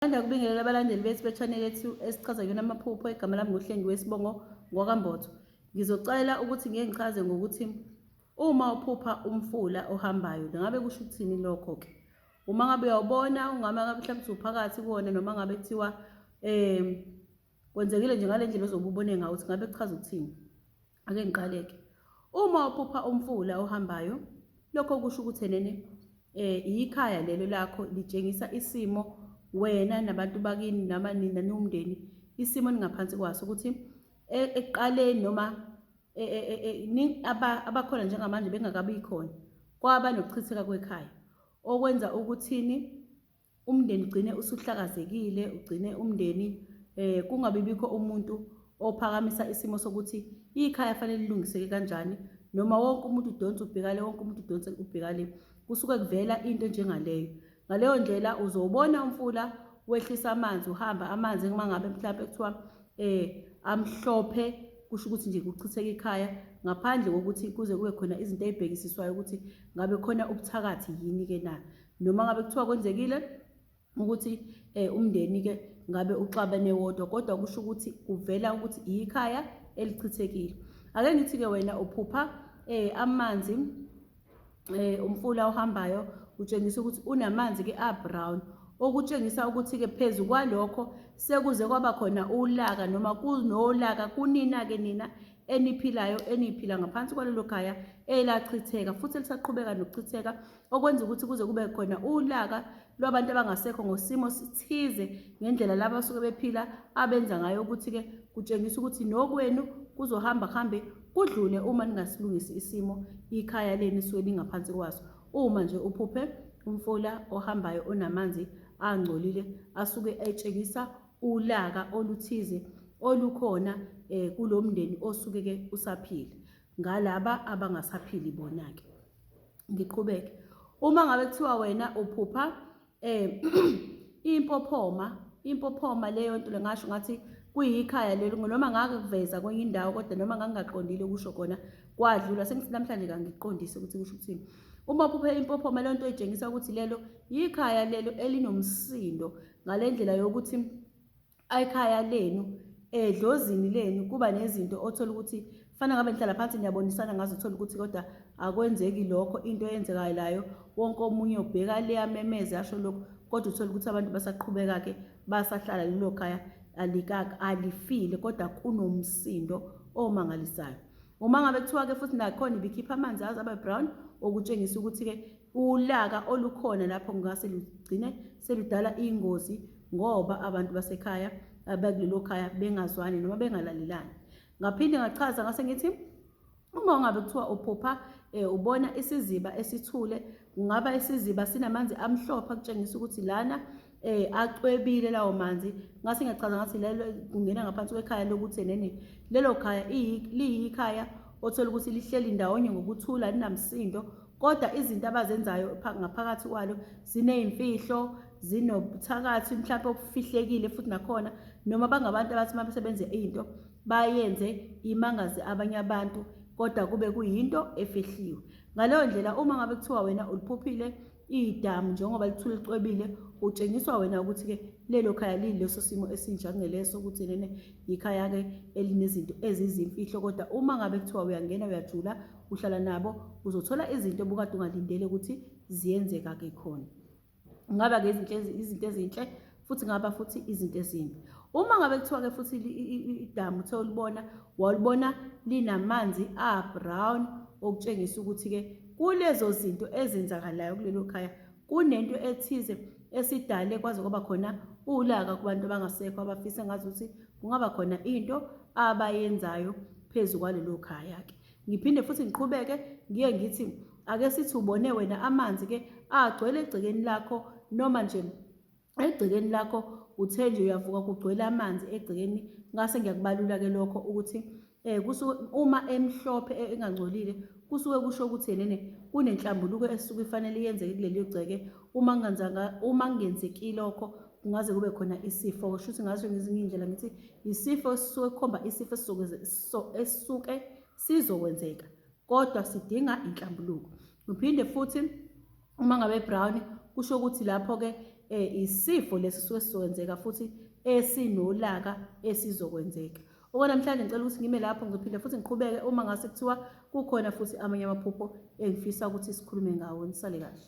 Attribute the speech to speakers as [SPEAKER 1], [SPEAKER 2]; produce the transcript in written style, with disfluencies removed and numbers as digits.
[SPEAKER 1] Ngithanda ukubingelela abalandeli bethu be-channel yethu esichaza kuyona amaphupho. Igama lami nguHlengi wesibongo ngwakaMbotho. Ngizocela ukuthi ngike ngichaze ngokuthi uma uphupha umfula ohambayo ngabe kusho ukuthini lokho-ke. Uma ngabe uyawubona, ungama ngabe mhlawumbe usuphakathi kuwona noma ngabe kuthiwa um kwenzekile nje ngale ndlela ozobe ubone ngawo ukuthi ngabe kuchaza ukuthini. Ake ngiqaleke. Uma uphupha umfula ohambayo, lokho kusho ukuthi enene eh ikhaya lelo lakho litshengisa isimo wena nabantu bakini noma nina niwumndeni isimo ningaphansi kwaso ukuthi e, ekuqaleni noma e, e, abakhona njengamanje bengakabi khona kwaba nokuchitheka kwekhaya okwenza ukuthini umndeni ugcine usuhlakazekile, ugcine umndeni eh kungabi bikho umuntu ophakamisa isimo sokuthi ikhaya fanele lilungiseke kanjani noma wonke umuntu udonsa ubheka le, wonke umuntu udonsa ubheka le. Kusuke kuvela into enjengaleyo. Ngaleyo ndlela uzowubona umfula wehlisa amanzi uhamba amanzi uma ngabe mhlawumbe kuthiwa eh amhlophe kusho ukuthi nje kuchitheka ikhaya ngaphandle kokuthi kuze kube khona izinto ezibhekisiswayo ukuthi ngabe khona ubuthakathi yini ke na. Noma ngabe kuthiwa kwenzekile ukuthi eh, umndeni ke ngabe uxabene wodwa kodwa kusho ukuthi kuvela ukuthi ikhaya elichithekile. Ake ngithi ke wena uphupha eh, amanzi eh, umfula ohambayo utshengisa ukuthi unamanzi ke abrown okutshengisa ukuthi ke phezu kwalokho sekuze kwaba khona ulaka noma kunolaka kunina ke nina eniphilayo eniphila ngaphansi kwalelo khaya elachitheka futhi elisaqhubeka nokuchitheka okwenza ukuthi kuze kube khona ulaka lwabantu abangasekho ngosimo sithize ngendlela laba basuke bephila abenza ngayo ukuthi-ke kutshengisa ukuthi nokwenu kuzohamba kuhambe kudlule uma ningasilungisi isimo ikhaya lenu isuke lingaphansi kwaso. Uma nje uphuphe umfula ohambayo onamanzi angcolile asuke etshengisa ulaka oluthize olukhona um kulo mndeni osuke-ke usaphila ngalaba abangasaphili bona-ke. Ngiqhubeke. Uma ngabe kuthiwa wena uphupha eh impophoma, impophoma leyo nto ngasho ngathi kuyikhaya lelo noma ngake kuveza kwenye indawo kodwa noma ngangingaqondile ukusho kona kwadlula sengithi namhlanje kangiqondise ukuthi kusho ukuthini. Uma uphuphe impophoma leyo nto itshengisa ukuthi lelo yikhaya lelo elinomsindo ngale ndlela yokuthi ekhaya lenu edlozini lenu kuba nezinto othola ukuthi fanele ngabe nihlala phansi niyabonisana ngazo uthola ukuthi kodwa akwenzeki lokho into eyenzekayo layo wonke omunye ubheka le amemeze asho lokhu kodwa uthola ukuthi abantu basaqhubeka-ke basahlala lelo khaya alikaka alifile kodwa kunomsindo omangalisayo. Uma ngabe kuthiwa-ke futhi nakhona ibikhipha amanzi aze abe brown okutshengisa ukuthi-ke ulaka olukhona lapho kungase lugcine seludala ingozi ngoba abantu basekhaya abakulelo khaya bengazwani noma bengalalelani. Ngaphinde ngachaza ngase ngithi uma ungabe kuthiwa uphupha eh, ubona isiziba esithule kungaba isiziba sinamanzi amhlophe akutshengisa ukuthi lana eh acwebile lawo manzi ngase ngiyachaza ngathi lelo kungena ngaphansi kwekhaya lokuthi nene lelo khaya liyikhaya othola ukuthi lihleli ndawonye ngokuthula linamsindo kodwa izinto abazenzayo ngaphakathi kwalo zineyimfihlo zinobuthakathi mhlawumbe obufihlekile futhi nakhona noma bangabantu abathi uma besebenze into bayenze imangaze abanye abantu kodwa kube kuyinto efihliwe. Ngaleyo ndlela uma ngabe kuthiwa wena uliphuphile idamu njengoba lithule licwebile utshengiswa wena ukuthi-ke lelo khaya liyileso simo esinjengeleso ukuthi nene yikhaya-ke elinezinto ezizimfihlo kodwa uma ngabe kuthiwa uyangena uyajula uhlala nabo uzothola izinto obukade ungalindele ukuthi ziyenzeka-ke khona. Kungaba-ke izinto ezinhle futhi ngaba futhi izinto ezimbi. Uma ngabe kuthiwa-ke futhi idamu uthe ulibona walibona linamanzi a-brown okutshengisa ukuthi-ke kulezo zinto ezenzakalayo kulelo khaya kunento ethize esidale kwaze kwaba khona ulaka kubantu abangasekho abafisa ngazuthi kungaba khona into abayenzayo phezu kwalelo khaya-ke. Ngiphinde futhi ngiqhubeke ngiye ngithi ake sithi ubone wena amanzi ke agcwele egcekeni lakho noma nje egcekeni lakho uthe nje uyavuka kugcwele amanzi egcekeni ngase ngiyakubalula ke lokho ukuthi eh kusuke uma emhlophe e, engangcolile kusuke kusho ukuthi nene kunenhlambuluko esuke ifanele yenzeke kuleli gceke uma kungenzanga uma kungenzeki lokho kungaze kube khona isifo kusho ukuthi ngasho ngezinye indlela ngithi isifo esisuke kukhomba isifo esisuke esisuke sizokwenzeka kodwa sidinga inhlambuluko. Uphinde futhi uma ngabe brown kusho ukuthi lapho-ke isifo lesi suke sizokwenzeka futhi esinolaka esizokwenzeka. Okwanamhlanje ngicela ukuthi ngime lapho ngizophinda futhi ngiqhubeke uma ngase kuthiwa kukhona futhi amanye amaphupho engifisa ukuthi sikhulume ngawo. Nisale kahle.